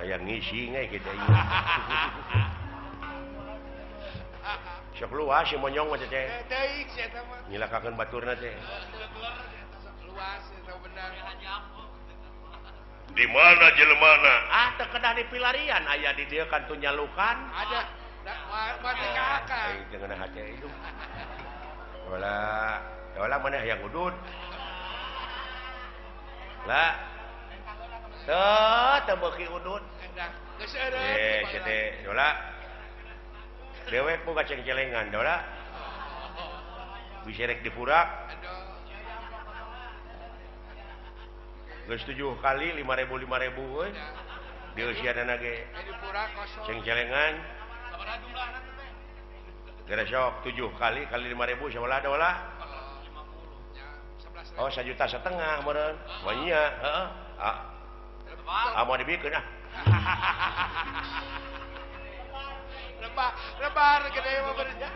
Hayang ngisi nge kitu sok luas si monyong mah teh teuing si eta mah nyilakakeun baturna teh luas eta benar. Di mana jelemana? Ah, teu kedah di pilarian aya di dieu kan nyalukan. Ada mati ka akang. Aing teu ngeunah hate itu. Wala, wala maneh hayang udud. Lah. Teu teu beuki udud. Geus eureun. Eh, sia teh, wala. Dewek boga ceng-celengan, wala. Bisa rek dipurak. Aduh. Geus 7 kali 5000 5000 euy. Dieusianana ge. Dipurak kosong. Ceng-celengan. Sabaraha jumlahna teh? Geus sok 7 kali kali 5000 sabaraha dola? 50 nya 11. Oh, 1,5 juta meureun. Wah nya, heeh. Ah, ah mau dibikeun ah. Lebar, lebar gede mah bener.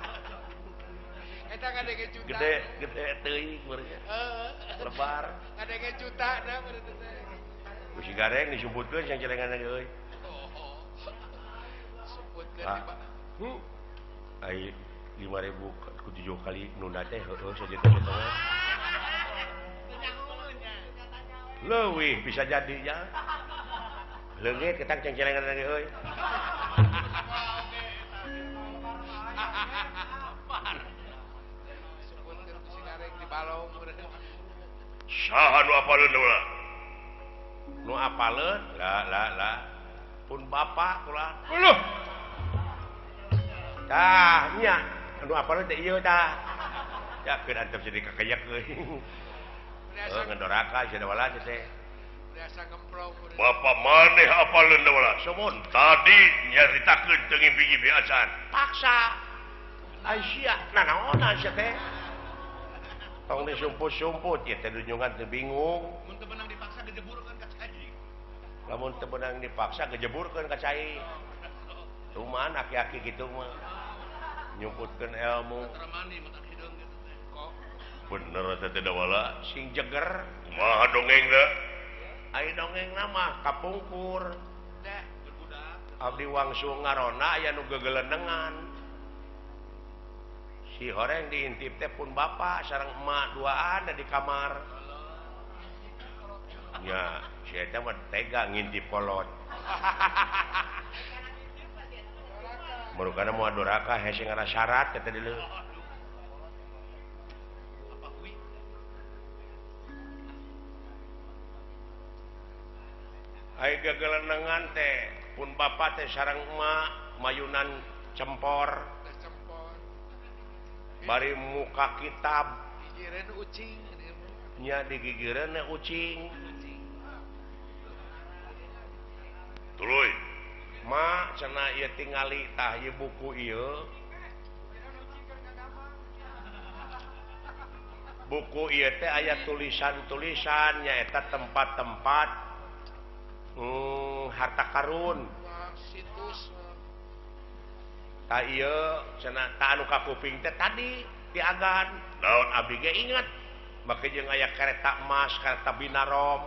Eta ngadenge juta. Gede, gede teuing meureun. Heeh. Lebar. Ngadenge juta na meureun teh. Ku si gareng disumputkeun ceng-celengan ge euy. Sumputkeun Ah. di ba. Ai 5000 ku 7 kali nunda teh heueuh 1,5 juta. Leuwih bisa jadi nya. Leungit ketang ceng-celengan ge euy. Sumputkeun ku si gareng di balong meureun. Saha nu apaleun heula? Nu apaleun? La la la. Pun bapak kula. Uluh. Tah nya, nu apaleun teh ieu tah. Ya keun antep jadi kakeyak euy. Heuh ngedoraka sia wala teh. Biasa ngemplong meureun. Bapak maneh apaleun heula? Sumun Tadi nyaritakeun teu ngimpi-ngimpi acan. Paksa. Ai sia, nanaonan sia teh? Tong disumput-sumput ieu teh dunjungan teh bingung. Mun teu meunang dipaksa gejeburkeun ka cai. Lamun teu meunang dipaksa gejeburkeun ka cai. Cuman aki-aki kitu mah nyumputkeun ilmu. Tara mandi matak hideung kitu teh. Kok Bener eta teh dawala. Sing jeger. Kumaha dongengna? Ai dongengna mah kapungkur. Dah berbudak. Abdi wangsul ngarona aya nu gegelenengan. Si horeng diintip teh pun bapak sareng emak duaan di kamar. Nya, si eta mah tega ngintip kolot. Merukana moal doraka hese ngara syarat kata deuleu. Ai gegelenengan teh pun bapak teh sareng emak mayunan cempor. Bari muka kitab gigireun ucing nya digigireun ucing. Tuluy ma cenah ieu tingali tah ieu buku ieu. Buku ieu teh aya tulisan-tulisan nyaeta tempat-tempat harta karun. Situs. Ta ieu cenah ta anu ka kuping teh tadi diagan. Naon abdi ge inget. Make jeung aya kereta emas, kereta binarom.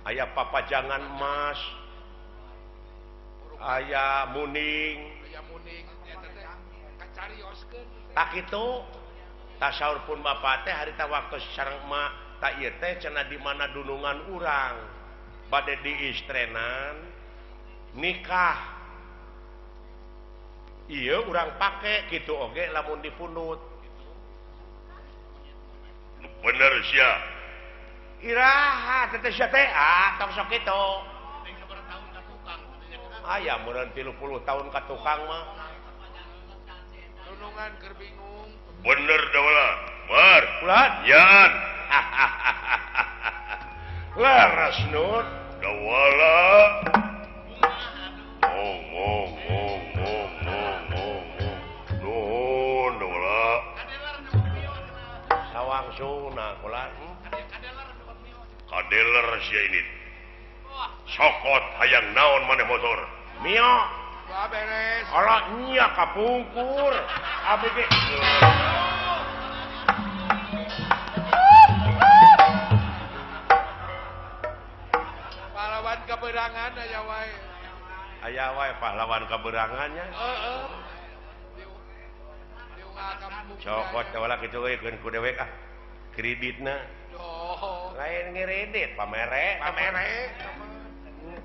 Aya papajangan emas. Aya muning. Aya muning eta teh kacarioskeun. Tak kitu. Tasaur pun bapak teh harita waktu sareng emak ta ieu teh cenah di mana dunungan urang. Bade diistrenan nikah. Iya urang pake gitu oge lamun dipundut. Bener sia. Iraha teh sia teh ah tong sok kitu. Aya meureun 30 tahun ka tukang mah. Dunungan keur bingung. Bener dawala. Bar. Ulah Yan. Leres Nur. Dawala. Ngong ngong ngong ngong ngong ngong. Nuhun dawala. Sawangsuna kula. Kadeler sia ini. Sokot hayang naon maneh motor. Mio. Wah beres. Ala nya kapungkur. Abdi ge. Pahlawan ka Kaberangan aya wae. Aya wae pahlawan kaberangannya. Heeh. Cokot teh kitu euy keun ku dewek ah. Kreditna. Oh. Lain ngeredit pamere, pamere.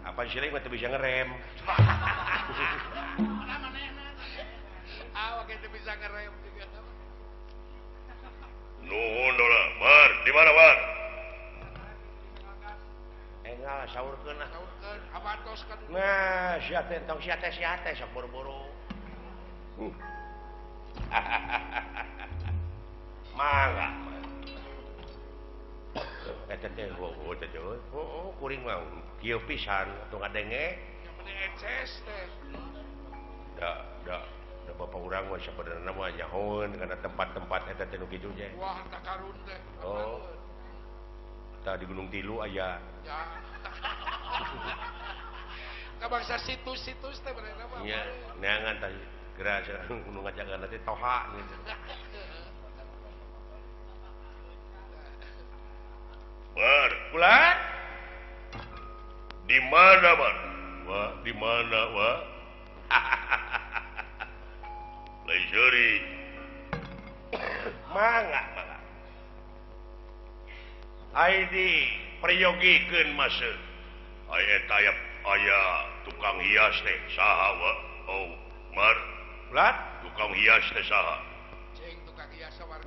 Apa siling mah teu bisa ngerem. Ah, teu bisa ngerem juga. Nuhun dola, Mar, di mana, Mar? Engal saurkeun ah. Saurkeun, abantos ka. Nah, sia teh tong sia teh sok buru-buru. Mangga. Eta teh heuh teh heuh kuring mah kieu pisan atuh ngadenge. Nya meni eces teh. Da da da bapak urang mah sabenerna mah nyahoeun kana tempat-tempat eta teh nu kitu teh. Wah, harta karun teh. Oh. Tah di Gunung Tilu aya. Ya. Ka bangsa situs-situs teh benerna mah. Nya, neangan tah geura nu ngajagan teh toha gitu. Bar, Bulan? Di mana, Bar? Wah, di mana, wah? Lain seuri. Mangga, mangga. Ai di prayogikeun mase. Ai eta aya tukang hias teh saha, wa? Oh, Mar. Bulan? Tukang hias teh saha?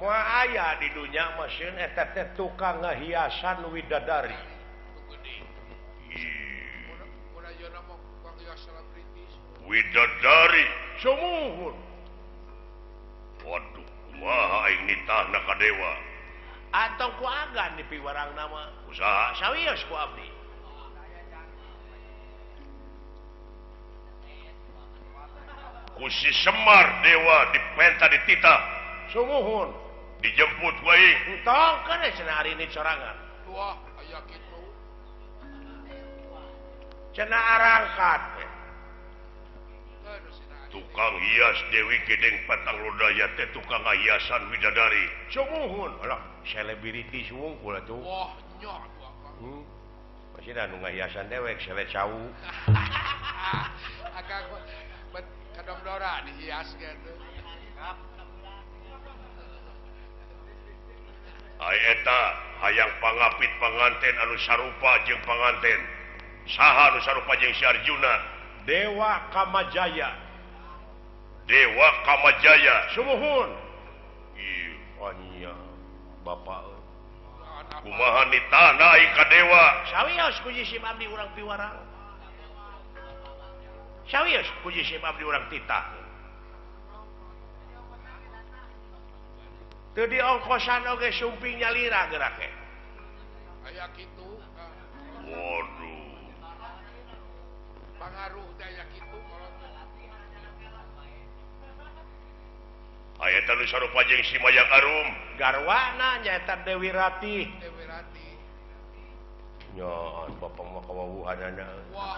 Moal aya di dunya mah sieun eta teh tukang ngahiasan widadari. Widadari sumuhun. Waduh, kumaha aing nitahna ka dewa? Antong ku agan di piwarangna mah. Usaha sawios ku abdi. Ku si Semar dewa dipenta dititah. Sumuhun. Dijemput ku aing. Entong keun cenah ari ini sorangan. Wah, aya kitu. Cenah arangkat. Tukang hias Dewi Gedeng Patang Lodaya teh tukang hiasan widadari. Sumuhun. Alah, selebriti sungkul atuh. Wah, nya atuh akang. Masih da nu ngahiasan dewek sele cau. Akang bet kadongdora dihias gitu. Ai eta hayang pangapit panganten anu sarupa jeung panganten. Saha anu sarupa jeung si Arjuna? Dewa Kamajaya. Dewa Kamajaya. Sumuhun. Ieu anya bapak euy. Kumaha nitahna ai ka dewa? Sawios ku jisim abdi urang piwarang. Sawios ku jisim abdi urang titah. Teu diongkosan oge sumping nyalira gerak ge. Aya kitu. Waduh. Pangaruh teh aya kitu kolot. Aya teh nu sarupa jeung si Mayang Arum. Garwana nyaeta Dewi Ratih. Dewi Ratih. Nya bapak mah kawawuhanana. Wah,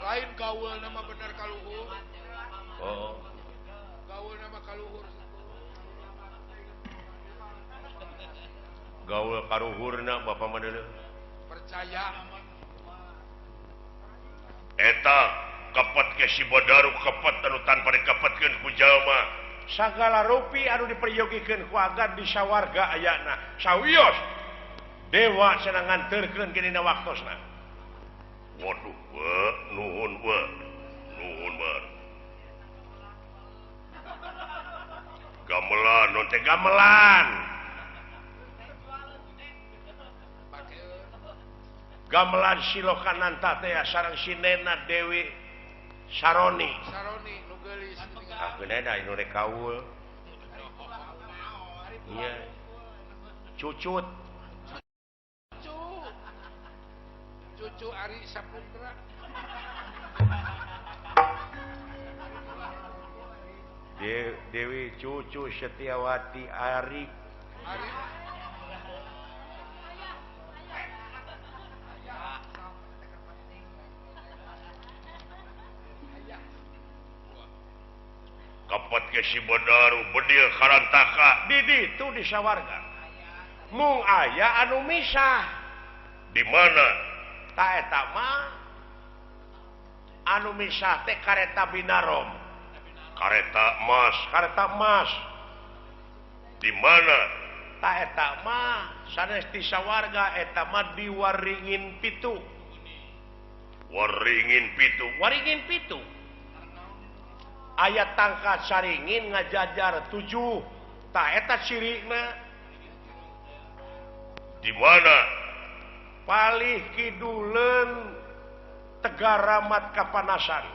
lain gaulna mah bener kaluhur. Oh. Gaulna mah kaluhur. Gaul karuhurna bapak mah deuleu. Percaya. Eta kepet ke si Badaru kepet anu tanpa dikepetkeun ku jalma. Sagala rupi anu diperyogikeun ku agan di sawarga ayana. Sawios dewa cenah nganterkeun dina waktosna. Waduh, we, nuhun we. Nuhun bar. Gamelan non teh gamelan. Gamelan Silokananta teh sareng sinena Dewi Saroni. Saroni nu geulis. Ah geuna anu rek kaul. Iya. Cucut. Cucu. Cucu Ari Saputra. Dewi Cucu Setiawati Ari. Ari. Kapat ke si Badaru bedil karantaka di ditu di sawarga. Mung aya anu misah. Di mana? Ta eta mah Anu misah teh kareta Binarom. Kareta emas. Kareta emas. Di mana? Ta eta mah sanes ti sawarga, eta mah di Waringin Pitu. Waringin Pitu. Waringin Pitu. Aya tangka saringin ngajajar 7. Ta eta cirina. Di mana? Palih kiduleun Tegaramat Kapanasan.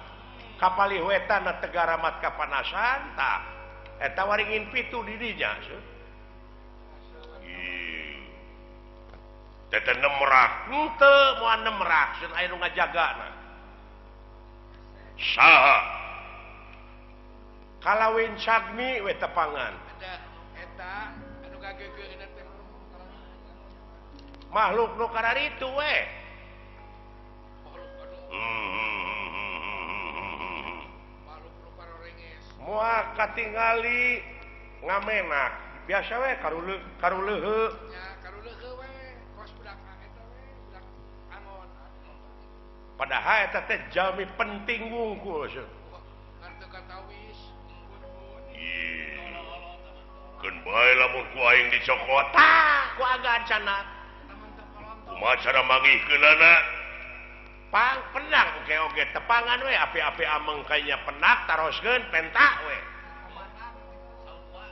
Kapalih wetan Tegaramat Kapanasan tah eta Waringin Pitu di dinya. Teh nemrak. Henteu moal nemrak sun aya nu ngajagana. Saha? Kalawin Sagni we tepangan. Eta anu gageugeuhna teh makhluk nu kararitu we. Moal katingali ngamenak biasa we karuleuheu. Nya karuleuheu we kos budak eta we budak angon. Padahal eta teh jalmi penting wungkul. Ngarteu katawis. Keun bae lamun ku aing dicokot. Tah ku agan cenah. Kumaha cara manggihkeunana? Pang penang oge oge tepangan we api-api ameng kayanya penak taroskeun pentak we.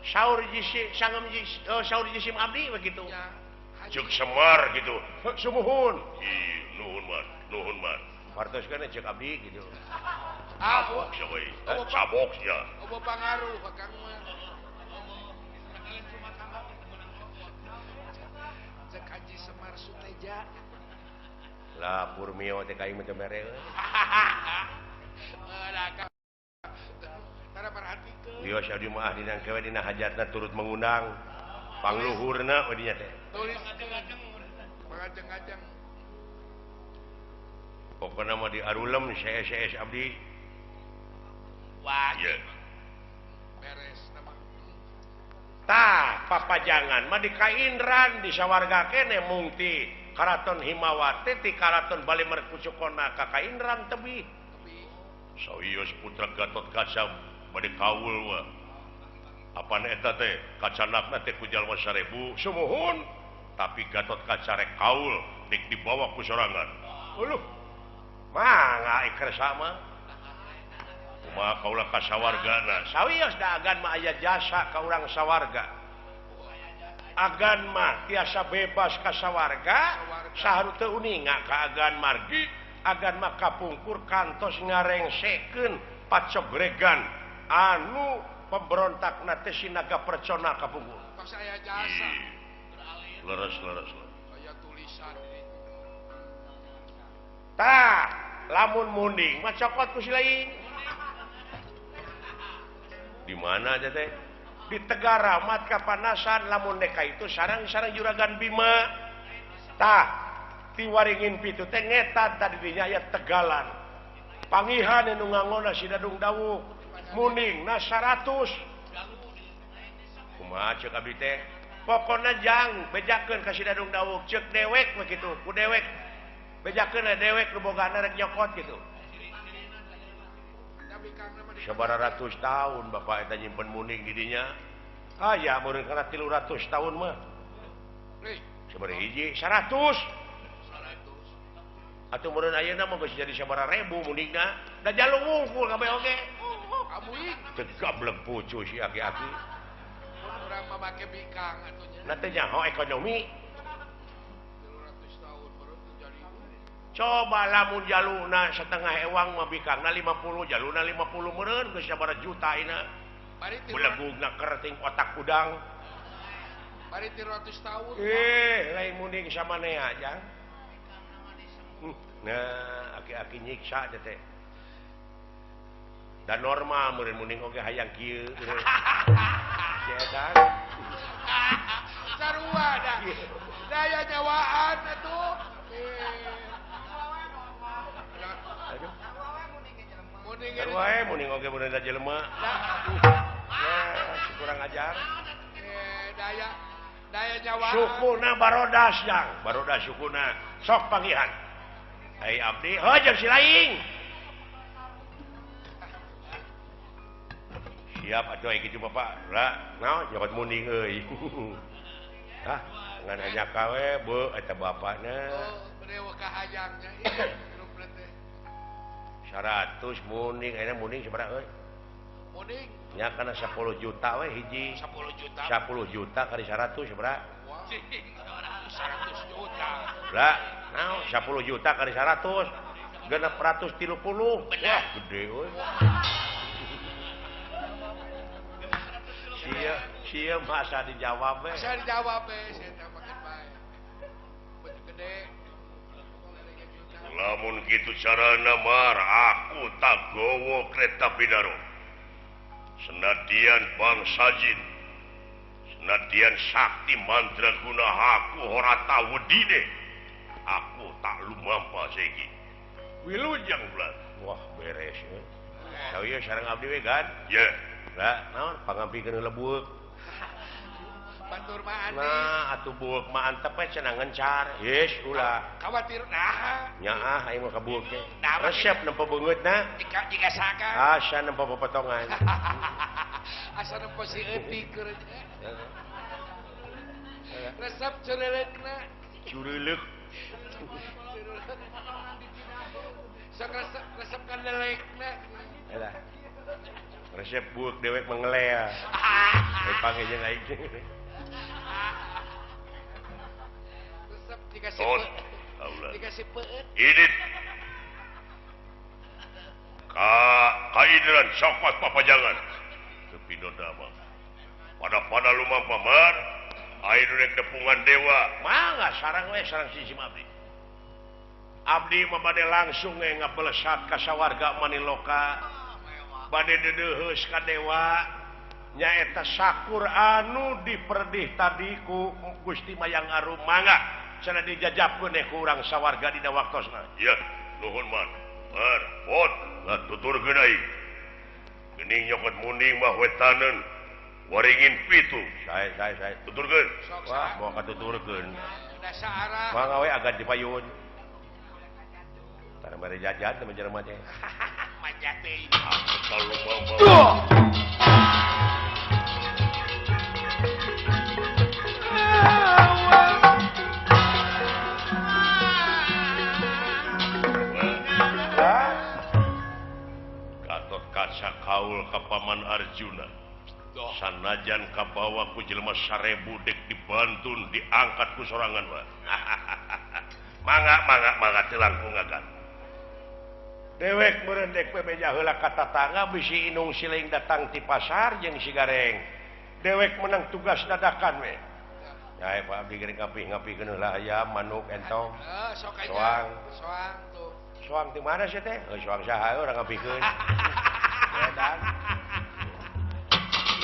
Saur jisim sangem jisim saur jisim abdi we kitu. Ceuk Semar gitu. Sumuhun. Ih, nuhun man, nuhun man. Wartoskeun ceuk abdi gitu. Sabok sia we. Sabok sia. Eueuh pangaruh Kang mah. Cek Haji Semar Suteja. Lah Purmio teh ka ieu mah teu mere euy. Tara perhatikeun. Wios abdi mah dina kewe dina hajatna turut mengundang pangluhurna we dinya teh. Tulis pangajeng-ajeng. Pokona mah di arulem CS abdi. Wah. Ieu. Beres nama. Tah papajangan mah di Kaindran di sawarga keneh mungti Karaton Himawati ti Karaton Bali Merkucukona ka Kaindran tebih. Sawios putra Gatot Kaca bade kaul mah. Apan eta teh kacanakna teh ku jalma 1000 Sumuhun tapi Gatot Kaca rek kaul dik dibawa ku sorangan. Uluh. Mangga ikersa mah. Kumaha kaula ka sawargana? Sawios da agan mah aya jasa ka urang sawarga. Agan mah tiasa bebas ka sawarga, saharu teu uninga ka agan margi, agan mah kapungkur kantos ngarengsekeun pacogregan anu pemberontakna teh sinaga percona kapungkur. Tos aya jasa. Leres leres. Aya tulisan di ditu. Tah, lamun munding mah cokot ku si lain. Di mana aja teh? Di Tegaramat Kapanasan lamun neka itu sarang-sarang Juragan Bima. Tah, ti Waringin Pitu teh ngetan tadi dinya aya Tegalan. Pangihan anu ngangona si Dadung Dawuk. Mundingna 100. Kumaha ceuk abdi teh? Pokona jang bejakeun ka si Dadung Dawuk ceuk dewek we kitu, ku dewek. Bejakeun dewek nu bogana rek nyokot kitu. Sabaraha ratus tahun bapak eta nyimpen munding di dinya. Aya meureun kana 300 tahun mah. Sabaraha hiji 100. Atuh meureun ayeuna mah geus jadi sabaraha ribu mundingna. Da jalung wungkul kabeh oge. Amuing. Teu gablek pucu si aki-aki. Urang mah make bikang atuh nya. Na teh nyaho ekonomi. 300 tahun baru jadi. Coba lamun jaluna setengah ewang mah bikangna 50, jaluna 50 meureun geus sabaraha juta ina. Belegugna kerting otak udang. Bari 300 tahun. Lain munding samanea jang. Nah, aki-aki nyiksa teh. Dan normal meureun munding oge hayang kieu. Edan. Sarua da. Daya nyawaan atuh. Aduh. Sarua we munding oge meureun da jelema. Nah, si kurang ajar. Daya daya nyawaan. Sukuna barodas jang, barodas sukuna. Sok panggihan. Ai abdi, heuh jeung si laing. Siap atuh aya kitu Bapak. Lah, naon nyokot munding euy. Hah, ngan hanya kawe beuh eta bapakna. Oh, bade kahayangnya ieu hirupna teh. 100 munding ayeuna munding sabaraha euy? Munding nya kana 10 juta we hiji. 10 juta. 10 juta kali 100 sabaraha? 100 juta. Lah, naon 10 juta kali 100? 630. Wah, gede euy. Sia, sia masa dijawab we. Masa dijawab we, sia teh makin bae. Gede. Lamun kitu carana mar aku tak gowo kereta bidaro. Senadian bangsa jin. Senadian sakti mandraguna aku ora tau wedine. Aku tak lumampa saiki. Wilujeng bulan. Wah, beres euy. Sawieu sareng abdi we gan. Ye. Lah, naon pangampikeun heula bueuk. Batur mah andi. Nah, atuh bueuk mah antep we cenah ngencar. Yes, ulah. Khawatir naha. Nyaah aing mah ka bueuk teh. Resep nempo beungeutna. Jika saka. Asa nempo popotongan. Asa nempo si eutik keur. Resep cureuleukna. Cureuleuk. Sok resep resep kandelekna. Alah. Resep bueuk dewek mengelea. Panggil jeung aing. Resep dikasih dikasih peueut. Idit. Ka kaidran sokot papajangan. Tepi dodama. Pada-pada lumampa mar, ayeuna rek depungan dewa. Mangga sarang we sarang sisi abdi. Abdi mah bade langsung we ngabelesat ka sawarga Maniloka. Bade deudeuheus ka dewa nyaeta sakur anu diperdih tadi ku Gusti Mayang Arum mangga cenah dijajabkeun ku urang sawarga dina waktosna. Ieu nuhun man. Mar, pot lah tuturkeun aing. Geuning nyokot munding mah wetaneun waringin pitu. Sae sae sae. Tuturkeun. Wah, moal katuturkeun. Dasar. Mangga we agak dipayun. Tara bare jajan teh jelema teh. Manja teh. Gatot Kaca kaul ka Paman Arjuna. Sanajan kabawa ku jelema 1000 dek dibantun diangkat ku sorangan mah. Mangga mangga mangga teu langkung agan. Dewek merendek bebeja heula ka tatangga bisi inung siling datang ti pasar jeung si Gareng. Dewek menang tugas dadakan we. Ya Pak abdi geuring ngapih-ngapihkeun heula ayam manuk entong. Soang. Soang tuh. Soang di mana sih teh? Heuh soang saha urang ngapihkeun. Edan.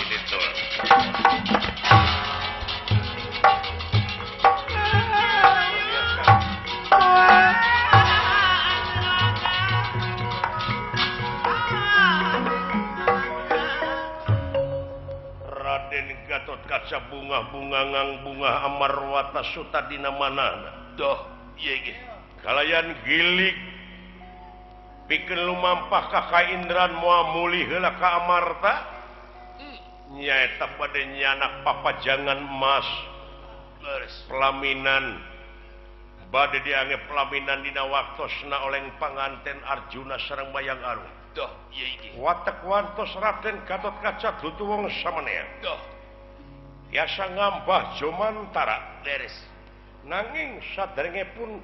Ini tuh. Gatot Kaca bunga-bunga ngang bunga Amarwata Suta dina manahna. Doh, ieu ge. Kalayan gilik pikeun lumampah ka Kaindran moal mulih heula ka Amarta. Nyaeta bade nyanak papajangan emas. Pelaminan bade diange pelaminan dina waktosna oleng panganten Arjuna sareng Mayang Arum. Doh, ieu ge. Watek wantos Raden Gatot Kaca dudu wong samanea. Doh. Tiasa ngambah jomantara beres. Nanging saderenge pun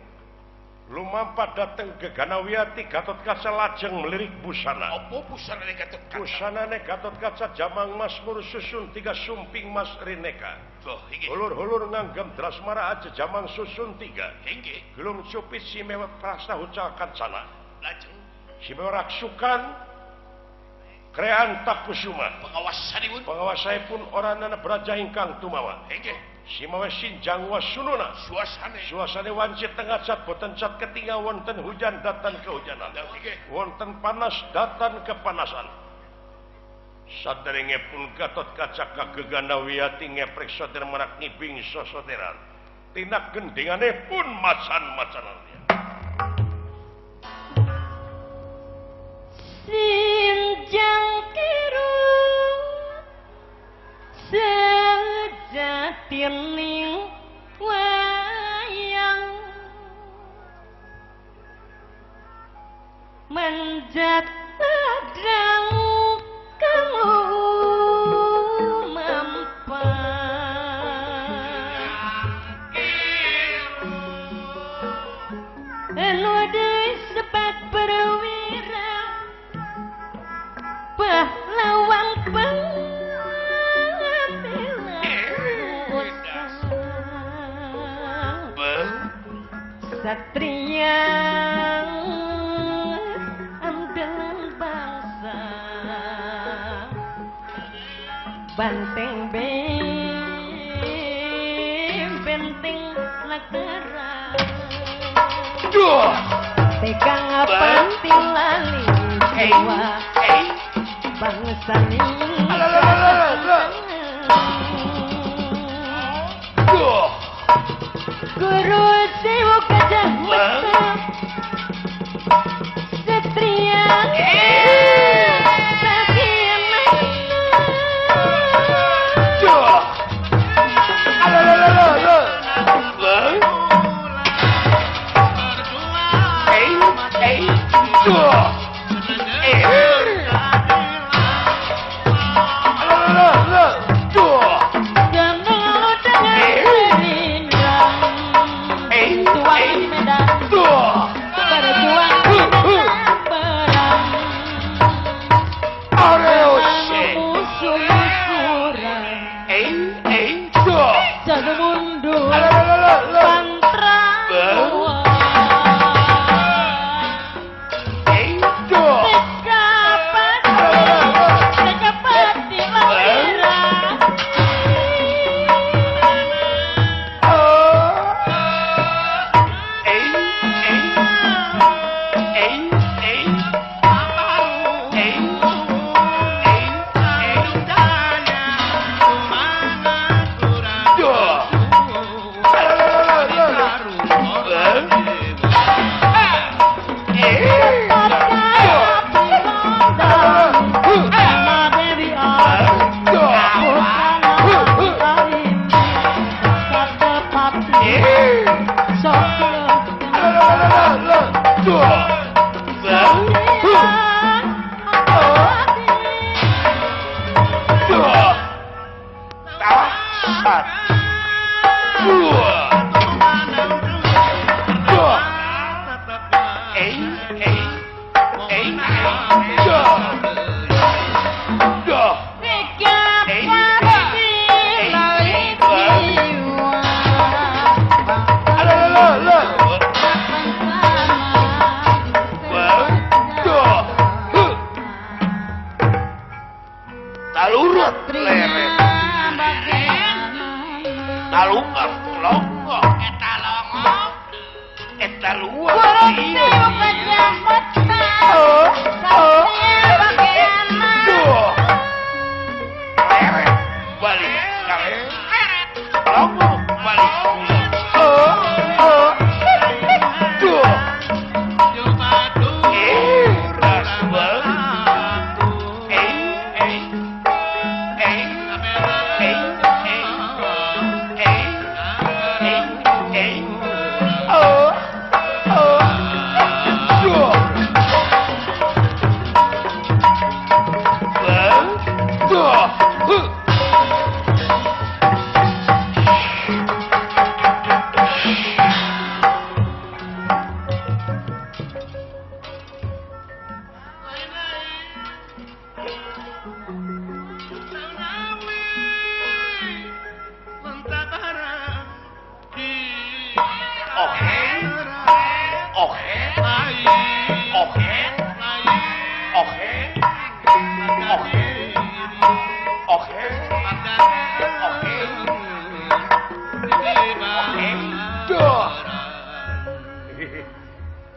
lumampah dateng Geganawiyati Gatot Kaca lajeng melirik busana. Apa busanane Gatot Kaca? Busanane Gatot Kaca jamang mas susun tiga sumping mas rineka. Doh, inggih. Hulur-hulur nganggem drasmara aja jamang susun tiga. Inggih. Gelung cupit si mewah prasta hucal kancana. Lajeng si mewah raksukan Krean Takusuma. Pengawasanipun pengawasanipun oranana braja ingkang tumawa. Inggih. Simawe sinjang wasununa. Suasane suasane wanci tengah cat boten cat ketinggal wonten hujan datan kehujanan. Wonten panas datan kepanasan. Saderenge pun Gatot Kaca kageganawiyati ngeprek soder merak ngibing sosoderan. Tindak gendingane pun macan-macanan. Sinjang kirung Menjat ladrang kamu mampan anu disebat perwira pahlawan pembela satria andalan bangsa banteng benteng lakara tegang pati lali jiwa bangsa ini guru sewu gajah mata satria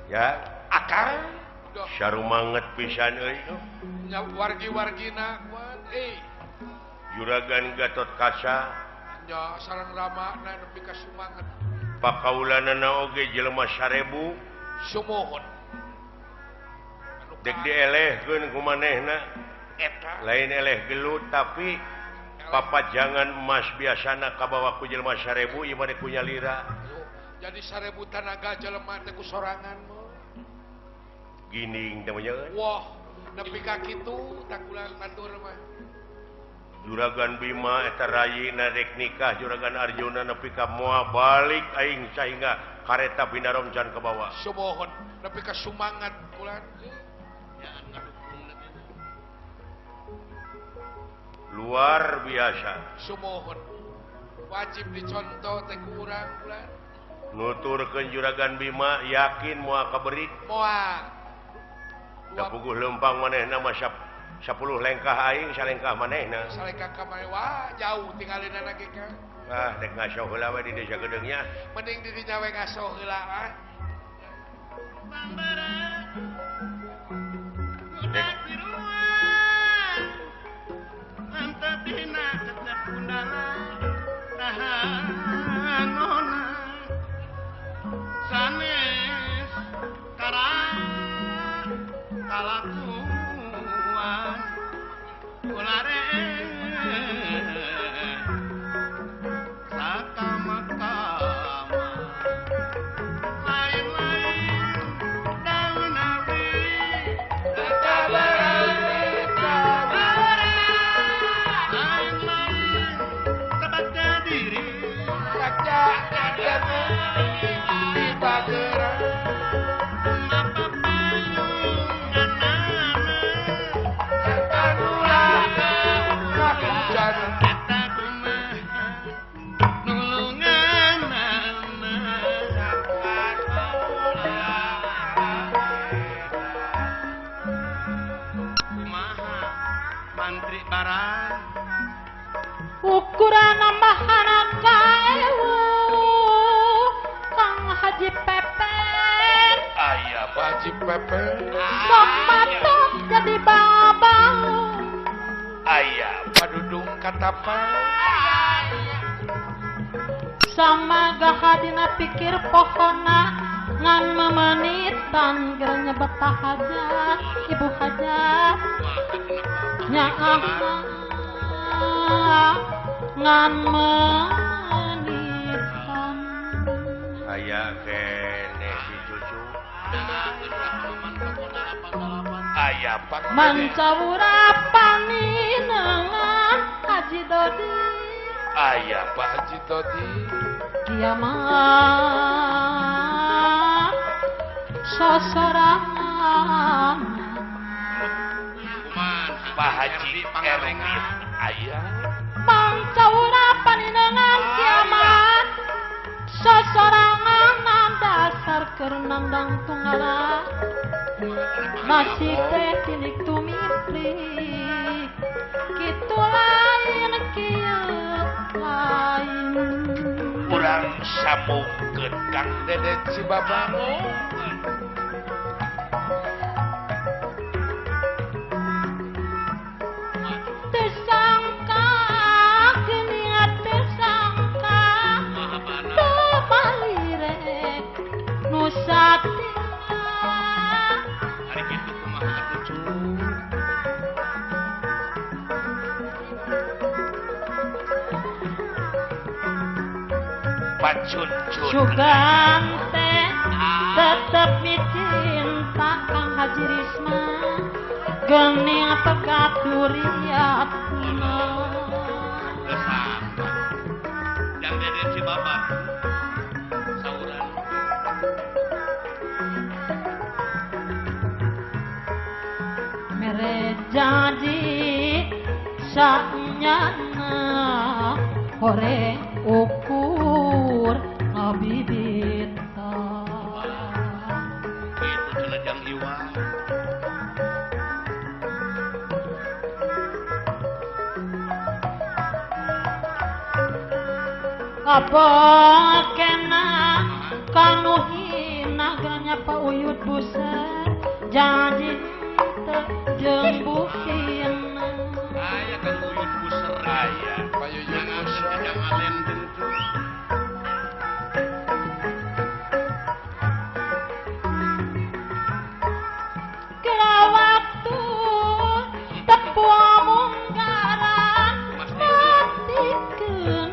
Ya akang sarumanget pisan euy nya wargi-wargina kuat Juragan Gatot Kaca nya sareng ramana nepi ka sumanget pakaulanana oge jelema 1000 sumuhun dek dielehkeun ku manehna eta lain eleh gelut tapi papajangan emas biasana kabawa ku jelema 1000 ieu mah ku nyalira jadi 1000 tanaga jelema teh ku sorangan mah. Gining teh mah. Wah, nepi ka kitu takulan batur mah. Juragan Bima eta rayina rek nikah Juragan Arjuna nepi ka moal balik aing sahingga kareta Binarom can ka bawah. Sumohon nepi ka sumangat kulan. Luar biasa. Sumohon wajib dicontoh teh ku urang kulan. Nuturkeun Juragan Bima yakin moal kaberik. Moal. Da puguh leumpang manehna mah 10 lengkah aing salengkah manehna. Salengkah ka maneh wah jauh tinggalina ge kan. Ah rek ngasoh heula we di desa Gedeungnya. Mending di dinya we ngasoh heula ah. Bambara. Budak tiruan. Antep dina tetep kundala tahanona. Sanes kara kalakuan ulare sakama-kama lain-lain daun awi lain-lain tebaknya diri ukuran nambahan kaewu Kang Haji Pepen aya Pak Haji Pepen sok matok jadi babang aya padudung katapang sama gahadina pikir pohona ngan memenitan geura nyebet hajat ibu hajat nyaah ngan menitan aya kene si cucu aya pak mancawura paninengan Haji Dodi aya Pak Haji Dodi kiamat sosorangan Pak Haji Erwin aya mancawura paninengan kiamat sosorangan dasar keur nangdang tunggala masih teh tinik tumiplik kitu lain kieu lain urang sambungkeun Kang Deden si Babang tersangka geuningan tersangka teu malirek nu satina hari kitu kumaha atuh cu Pacuncun sugan teh tetep micinta Kang Haji Risma geuning pekat duriatna jang Deden si Bapak sauran mere janji sanyana hore ukur ngabibita itu cenah jang Iwan apa kena kanu hina ganya pauyut buser janji teu jeung bukina aya Kang Uyut buser aya Pak Yuyut buser jang alen tentu kira waktu tepuh munggaran matikeun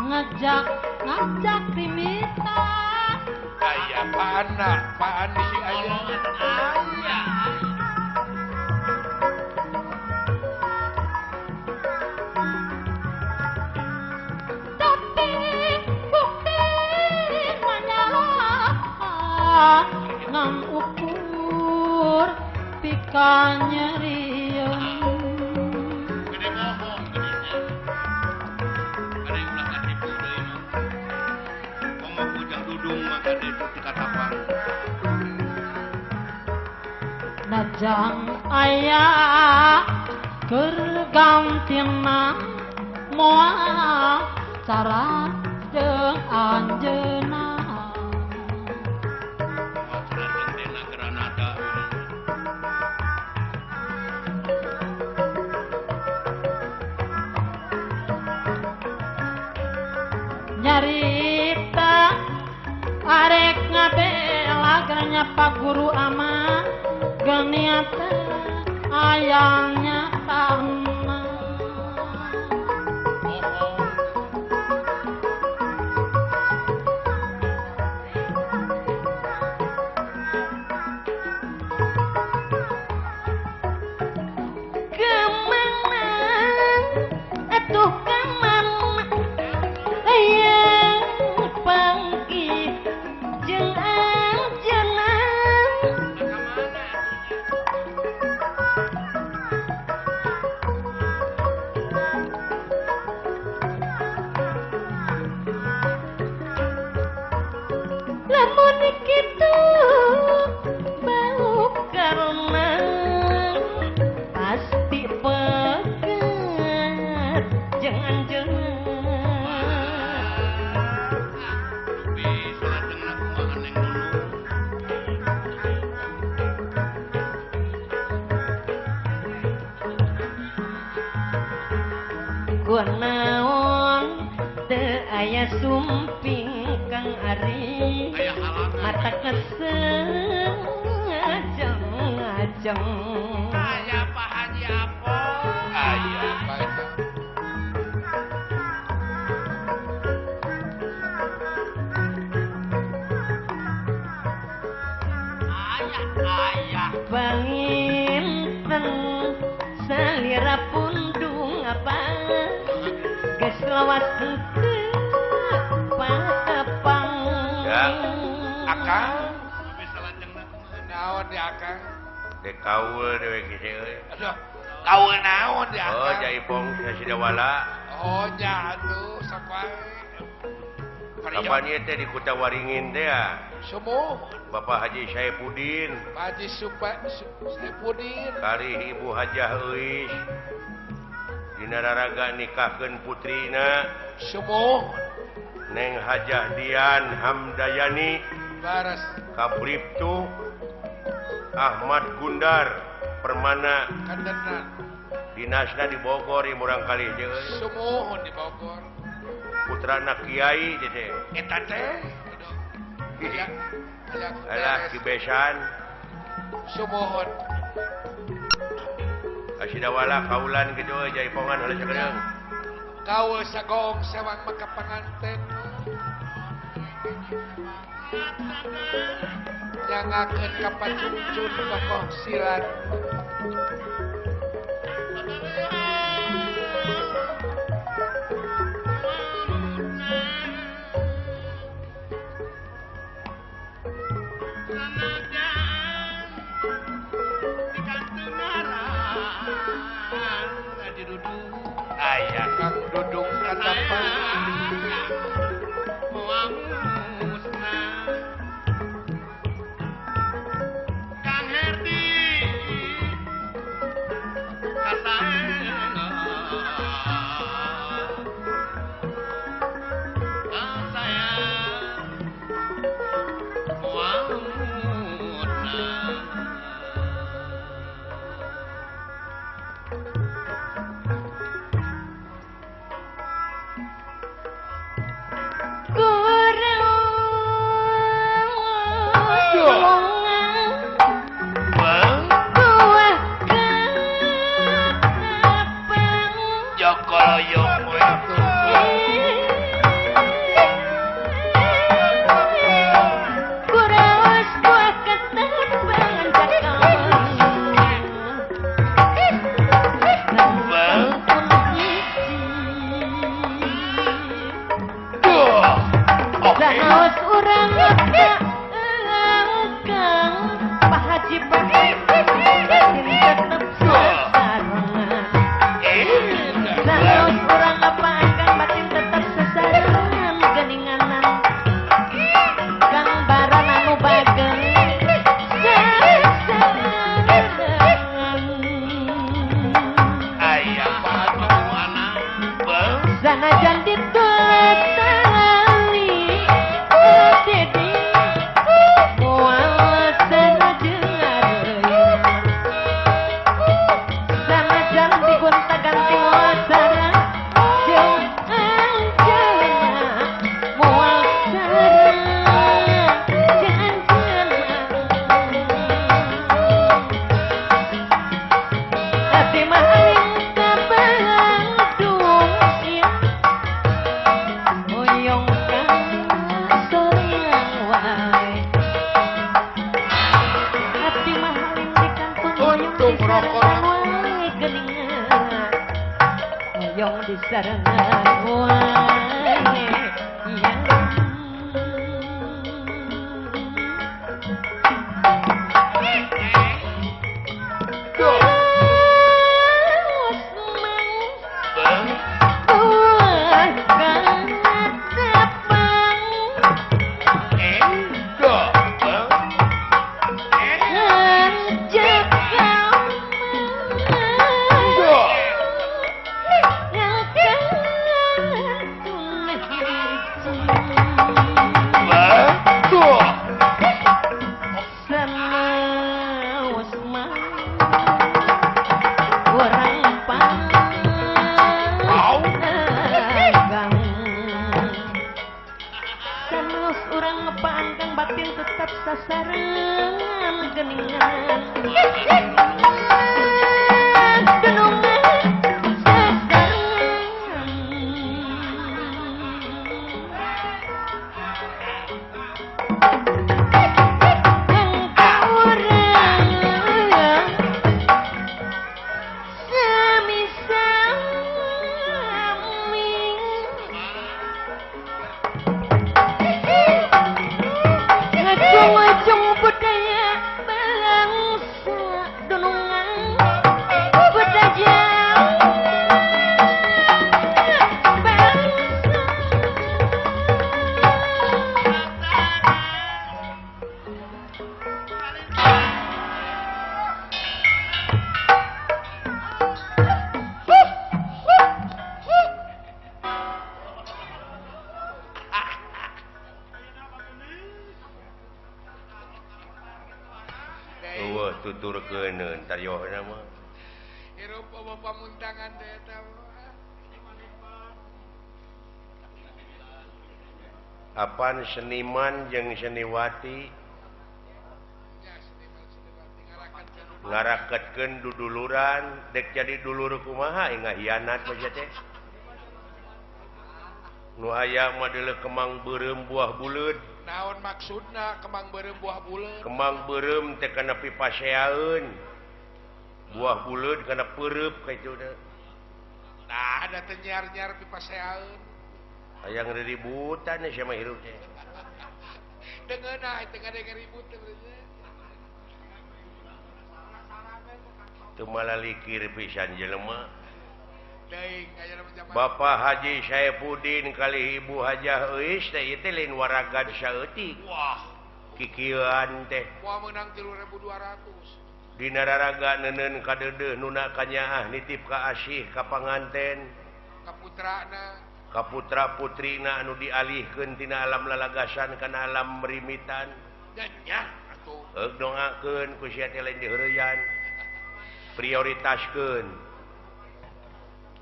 ngajak ngajak rimita aya Pak Ana Pak Andi aya aya Kanyerieun gede bohong gedenya ada yang ulah katipu deui mah komo bujang dudung maka itu dikatapang najang aya keur gantina moal cara jeung anjeunna moal cara jeung Dena Granada. Nyarita arek ngabela gernya Pak Guru ama geniat ayangnya tanah. Bohong. Kemana atuh kemana hayang panggih jeung anjeunna. Lamun kitu bau karena pasti pegat jeung anjeunna. Dupi salajengna kumaha Neng Nunung. Kunaon teu aya sumping Kang Ari Aya halangan. mata keseng ngajeng-ngajeng. Aya Pak Haji Apo. Aya Pak Haji. Ayah, ayah. Panginten salira pundung apa geus lawas henteu patapang. Ya. Akang, Dupi salajengna kumaha. Naon di akang? Dek kaul dewek kieu euy. Aduh, kaul naon di Oh, akang? Jaipong Sidawala. Oh, nya atuh sakuae. Kapan ieu teh di Kuta Waringin teh ya? Sumuh. Bapak Haji Saipudin, Pak Haji Saipudin. Kari Ibu Hajah Euis. Dina raraga nikahkeun putrina Sumuh. Neng Hajah Dian Hamdayani Baras. ka Bribtu Ahmad Gundar Permana Kandenan. Dinasna di Bogor ieu murang kali jeung euy. Sumuhun di Bogor. Putrana Kiai teh teh. Eta teh. Aduh. Aya aya Alah kibesan Sumuhun. Kasidawala kaulan kitu euy jaipongan heula sakedeung. Kaul sagoong sewang maka panganten. Nyangakeun ka pacuncun tokoh silat. Aya Kang Dudung katapang. Kang Herdi Disarengan wae geuningan hoyong disarengan wae yang sasarengan geningan dunungan sasarengan urang sami-sami ngacung-ngacung budaya bangsa dunungan budaya bangsa. Eueuh tuturkeuneun taryohna mah. Hirup eueuh pamuntangan teh eta mah. Apan seniman jeung seniwati ngaraketkeun duduluran dek jadi dulur kumaha ngahianat bae teh. Nu aya mah deuleu kemang beureum buah buleud. Naon maksudna kemang beureum buah buleud? Kemang beureum teh kana pipaseaeun. Buah buleud kana peureup kitu teh. Nah, ada teh nyiar-nyiar pipaseaeun. Hayang riributan sia mah hirup teh. Teu ngeunah teu ngadenge ribut teh. Teu malalikir pisan jelema. Teuing aya zaman Bapak Haji Saepudin kali Ibu Hajah Euis teh ieu teh lain waragad saeutik. Wah, kikieuan teh. Wah meunang 3.200. Dina raraga neuneun kadeudeuh nuna kanyaah nitip ka asih ka panganten. Ka putrana, ka putra putrina anu dialihkeun tina alam lalagasan kana alam rimitan. Nya nya atuh. Heug doakeun ku sia teh lain diheureyan. Prioritaskeun.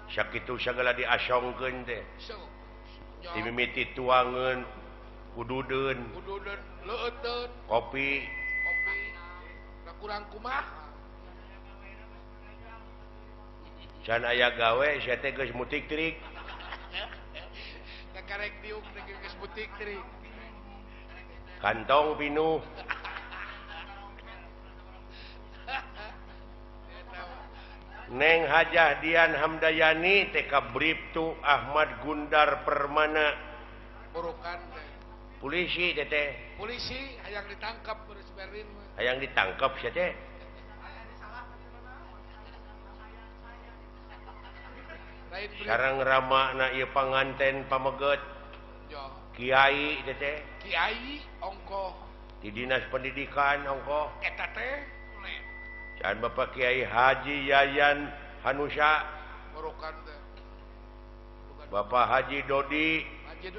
Sakitu sagala diasongkeun teh. Dimimiti tuangeun, ududeun, ududeun, leueuteun, kopi, kopi. Da kurang kumaha? Can aya gawe sia teh geus mutik trik. Da karek diuk teh geus mutik trik. Kantong pinuh. Neng Hajah Dian Hamdayani TK Bribtu Ahmad Gundar Permana. Burukan teh. Polisi teh. Polisi hayang ditangkap beres Berlin. Hayang ditangkap sia teh. Sareng ramana ieu panganten pameget. Kiai teh. Kiai ongkoh. Di Dinas Pendidikan ongkoh. Eta teh. Can Bapak Kiai Haji Yayan Hanusa. Burukan teh. Bapak Haji Dodi. Haji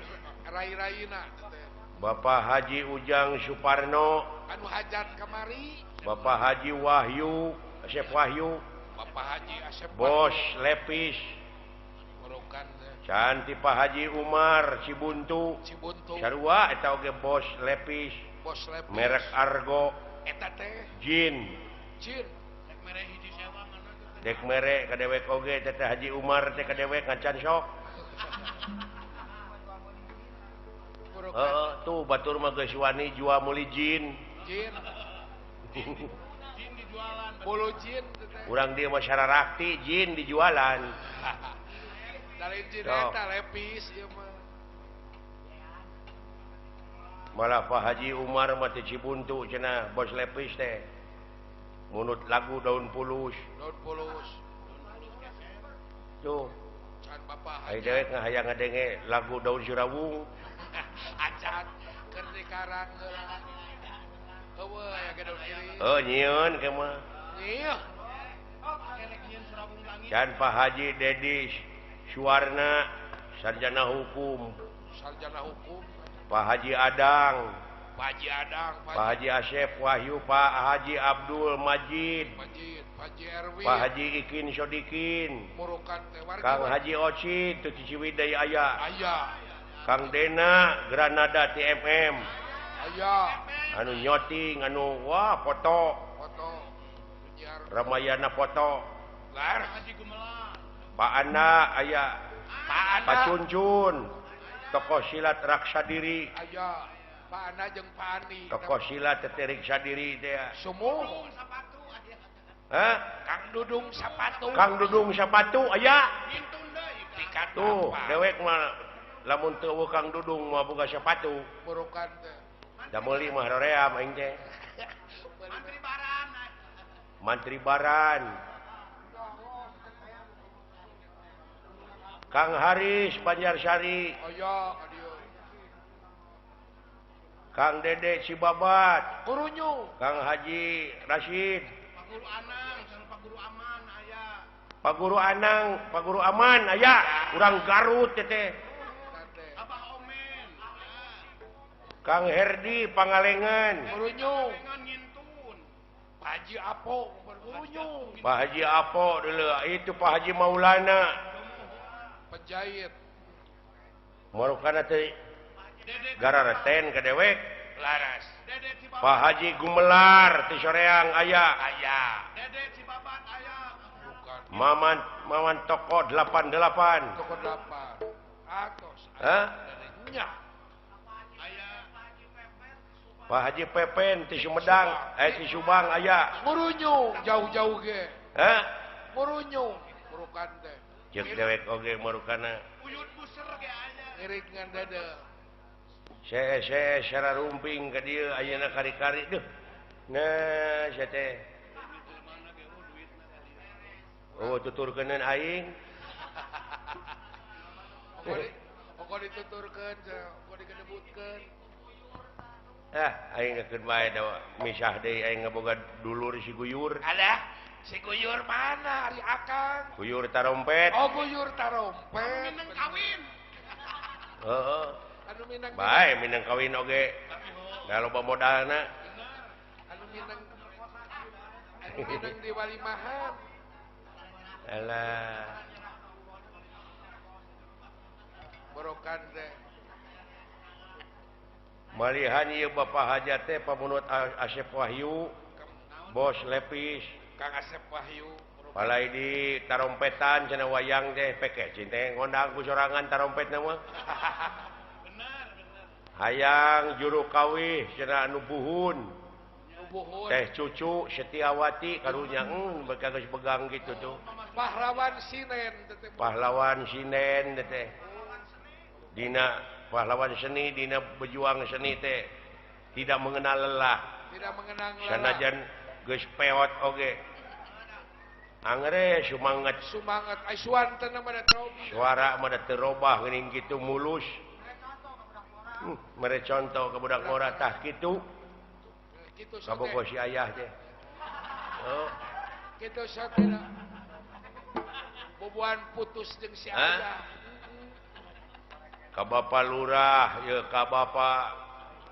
rai-raina teh. Bapak Haji Ujang Suparno. Anu hajat kamari. Bapak Haji Wahyu, Asep Wahyu. Bapak Haji Asep Bos Lepis. Burukan teh. Can ti Pak Haji Umar Cibuntu. Cibuntu. Sarua eta oge Bos Lepis. Bos Lepis. Merek Argo. Eta teh. Jin. Jin. Dek mere ka dewek oge teh Haji Umar teh ka dewek ngacan sok. Heeh, tuh batur mah geus wani jua meuli jin. Jin. Jin dijual Bulu jin. Urang dieu mah sararakti jin dijualan. Lain jin eta lepis ieu mah. Malah Pak Haji Umar mah teh Cibuntu cenah bos lepis teh. Munut lagu daun pulus. Daun pulus. Tuh. Can Bapak Haji dewek ngahayang ngadenge lagu daun surawung. Acan keur di karang heula. Eueuh aya ge daun iris. Oh nyieun ke mah. Nyieun. Can Pak Haji Dedi Suwarna sarjana hukum. Sarjana hukum. Pak Haji Adang. Pak Haji Adang, Pak Haji Asep Wahyu, Pak Haji Abdul Majid, Majid, Pak Haji Erwin, Pak Haji Ikin Sodikin, Murukan teh warga. Kang Haji Oci teu Ciwidey aya. Aya. Kang Dena Granada TMM. Aya. Anu nyoting anu wah foto. Foto. Ramayana foto. Lar Haji Gumelar. Pak Ana aya. Pak Ana. Pak Cuncun. Tokoh silat Raksa Diri. Aya. Pak Ana jeung Pak Ani. Tokoh silat teterik sadiri teh. Sumuh. Hah? Kang Dudung Sapatu. Kang Dudung Sapatu aya. Tuh, tuh dewek mah lamun teu eueuh Kang Dudung mah boga sepatu. Burukan teh. Da meuli mah roream aing teh. Mantri Baran. Mantri Baran. Kang Haris Banjarsari. Aya ka dieu. Kang Dede Cibabat. Kurunyu. Kang Haji Rashid. Pak Guru Anang, sareng Pak Guru Aman aya. Pak Guru Anang, Pak Guru Aman aya. Urang Garut teh. Abah Omen. Kang Herdi Pangalengan. Kurunyu. Pak Haji Apo, Kurunyu. Pak Haji Apo dulu, itu Pak Haji Maulana. Penjahit. Marukana teh garareten ka dewek. Laras. Pak Haji Gumelar ti Soreang aya. Aya. Dede Cibabat aya. Bukan. Maman Maman Toko 88. Toko 8. Atos. Hah? Nya. Aya. Pak Haji Pepen ti Sumedang, ti Subang aya. Murunyu jauh-jauh ge. Hah? Murunyu, murukan teh. Jeung dewek oge marukana. Uyut buser ge aya. Ngiring ngan dede. Saya secara rumping ke dieu ayeuna kari-kari duh. Nah, sia teh. Oh, tuturkeuneun aing. Pokok dituturkeun, pokok dikedebutkeun. Ah, aing keun bae da misah deui aing ngaboga dulur si Guyur. Alah, si Guyur mana ari akang? Guyur tarompet. Oh, Guyur tarompet. Minang kawin. Heeh. Anu minang bae minang kawin oge. Da loba modalna. Anu minang anu minang di walimahan. Alah. Borokan teh. Malihan ieu Bapak Hajat teh pamunut Asep Wahyu, bos lepis. Kang Asep Wahyu. Palai di tarompetan cenah wayang teh peke cinte ngondang ku sorangan tarompetna mah. Bener, bener. Hayang juru kawih cenah anu buhun. Buhun. Teh Cucu Setiawati karunya geus begang gitu tuh. Pahlawan Sinen teh. Pahlawan Sinen teh. Dina pahlawan seni, dina berjuang seni teh tidak mengenal lelah. Tidak mengenal lelah. Sanajan geus peot oge. Angere sumanget. Sumanget ai suanten mah da terobah. Suara mah da terobah geuning kitu mulus. Mere contoh ka budak ngora tah kitu. Kitu kabogo si ayah teh. Oh. Kitu satena. Boboan putus jeung si ayah. Ka Bapak Lurah, ya ka Bapak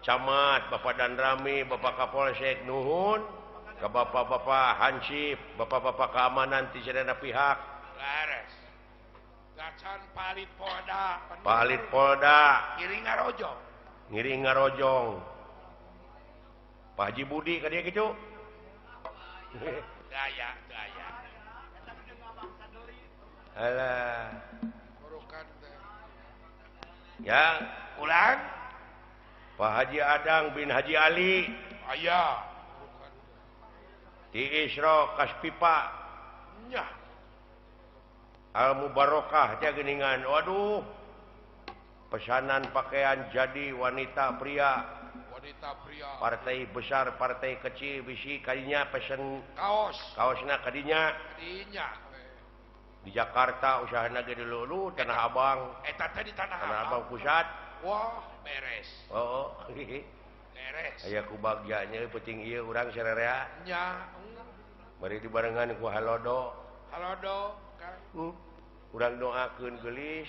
Camat, Bapak Danrami, Bapak Kapolsek nuhun, ka Bapak-bapak Hansip, Bapak-bapak keamanan ti sadaya pihak. Lares. Gacan Palit Polda. Palit Polda. Ngiring ngarojong. Ngiring ngarojong. Pak Haji Budi ka dieu kitu. Gaya, gaya. Alah. Burukan teh. Ya, ulang. Pak Haji Adang bin Haji Ali. Aya. Di Isro Kaspipa nya Al Mubarokah teh geuningan. Waduh, pesanan pakaian jadi wanita pria, wanita pria, partai besar partai kecil bisi kadinya pesen kaos, kaosna kadinya kadinya di Jakarta usahana ge dulu Tanah Abang, eta teh di Tanah Abang pusat. Wah, beres. Oh, beres. Aya ku bagyanya penting ieu urang sarerea nya. Bari dibarengan ku halodo. Halodo kan. Urang doakeun geulis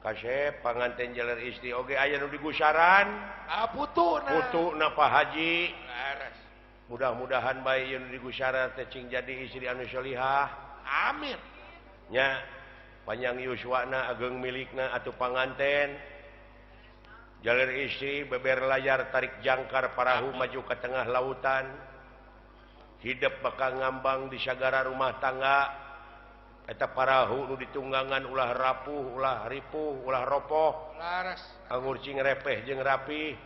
kasep panganten jaler istri oge aya nu digusaran. Ah, putuna. Putuna Pak Haji. Beres. Mudah-mudahan bae ieu nu digusaran teh cing jadi istri anu sholihah. Amin. Nya panjang yuswana ageng milikna atuh panganten. Jaler istri beber layar tarik jangkar parahu maju ke tengah lautan. Hidup bakal ngambang di sagara rumah tangga. Eta parahu nu ditunggangan ulah rapuh, ulah ripuh, ulah ropoh. Laras. Anggur cing repeh jeung rapih,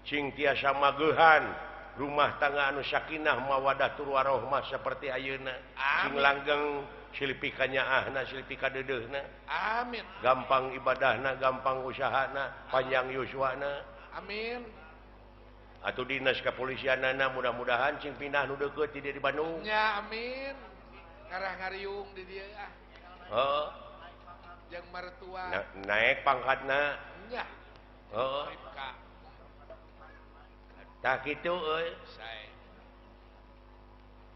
cing tiasa magehan rumah tangga anu sakinah mawadah tur warohmah seperti ayeuna. Cing langgeng silpi kanyaahna, silpi kadeudeuna. Amin. Gampang ibadahna, gampang usahana, panjang yuswana. Amin. Atuh dinas kepolisianana mudah-mudahan cing pindah nu deukeut di dieu di Bandung. Nya amin. Ngarah ngariung di dieu ah. Heeh. Jeung mertua. Naik pangkatna. Nya. Heeh. Tah kitu euy. Sae.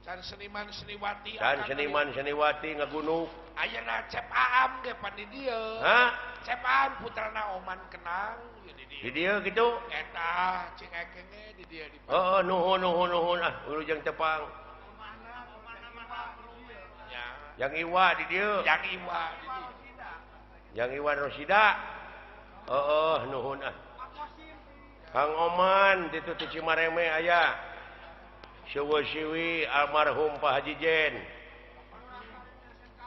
Can seniman seniwati. Can seniman seniwati ngagunuk. Ayeuna Cep Aam ge pan di dieu. Hah? Cep Aam putrana Oman Kenang di dieu. Di dieu kitu? Eta cing ekenge di dieu di. Heeh, nuhun nuhun nuhun ah wilujeng tepang. Nya. Yang Iwa di dieu. Yang Iwa di dieu. Yang Iwa Rosida. Heeh, nuhun ah. Kang Oman ditu ti Cimareme aya. Siwi almarhum Pak Haji Jen.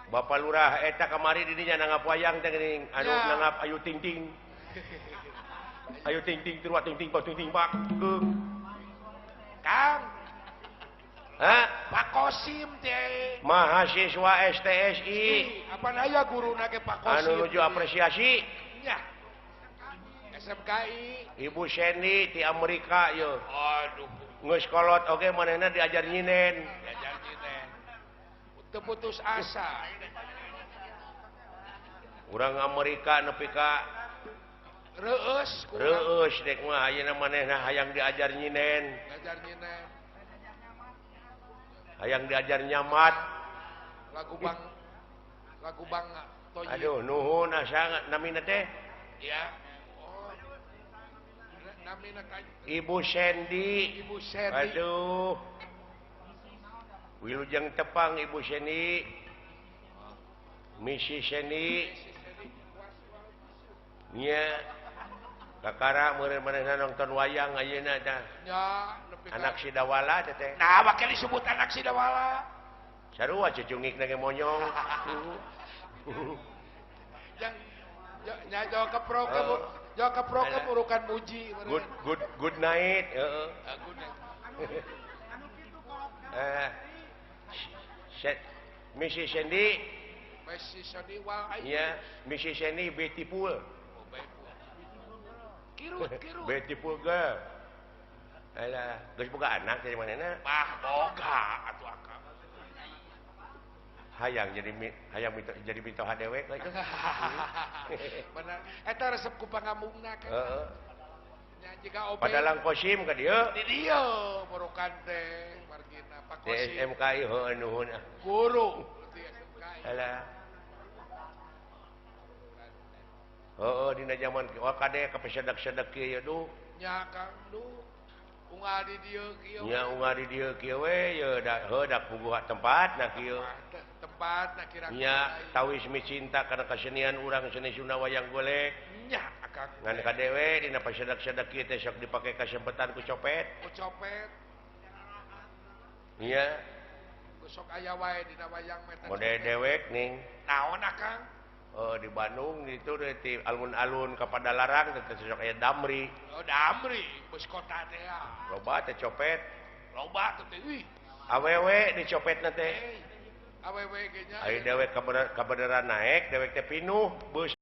Bapak Lurah eta kamari di dinya nanggap wayang teh geuning anu nanggap ayu ting ting. Ayu ting ting tur ting ting bak ting ting bak. Kang. Hah? Pak Kosim teh. Mahasiswa STSI. Apa aya guruna ge Pak Kosim. Anu nuju apresiasi. Nya. SMKI. Ibu Seni di Amerika yeuh. Aduh. Geus kolot oge manehna diajar nyinen. Diajar nyinen. Teu putus asa. Urang Amerika nepi ka reueus ku reueus dek mah ayeuna manehna hayang diajar nyinen. Diajar nyinen. Hayang diajar nyamat. Lagu bang Toyib. Aduh nuhun asa namina teh? Ya. Ibu Sandy. Ibu Sandy. Aduh. Wilujeng tepang Ibu Sandy. Misi Sandy. Nya. Kakara meureun manehna nonton wayang ayeuna tah. Nya, nepi ka anak Sidawala teh teh. Nah, bakal disebut anak Sidawala. Sarua cucungikna ge monyong. Yang nya jauh ke program. Jauh ke program urukan muji. Good good good night. Heeh. Good night. Mrs. Sandy. Mrs. Sandy wal ayu. Ya, Mrs. Sandy beautiful. Oh, beautiful. Kirut kirut. Beautiful girl. Alah, geus boga anak dari manehna? Bah, boga atuh akang. Hayang jadi hayang jadi mitoha dewek we. Bener. Eta resep ku pangamungna kan. Heeh. Nya jiga obe. Padalang Kosim ka dieu. Di dieu borokan teh margina Pak Kosim. SMKI heuh nuhun ah. Guru di SMKI. Alah. Heeh dina jaman wah kade kapesedak-sedak kieu ye duh. Nya Kang duh. Unggal di dieu kieu. Nya unggal di dieu kieu we ye da heuh da puguh tempatna kieu. Tempatna kira-kira. Nya tawis micinta kana kesenian urang seni Sunda wayang golek. Nya akang. Ngan kadewe dina pasedak-sedak kieu teh sok dipake kasempetan ku copet. Ku copet. Nya. Sok aya wae dina wayang mah. Mode dewek ning. Naon akang? Oh, di Bandung itu di alun-alun ka Padalarang teh sok aya Damri. Oh, Damri bus kota teh ya. Loba teh copet. Loba teh euy. Awewe dicopet teh. Awewe ge nya. Ayo dewek kabeneran naek, dewek teh pinuh bus.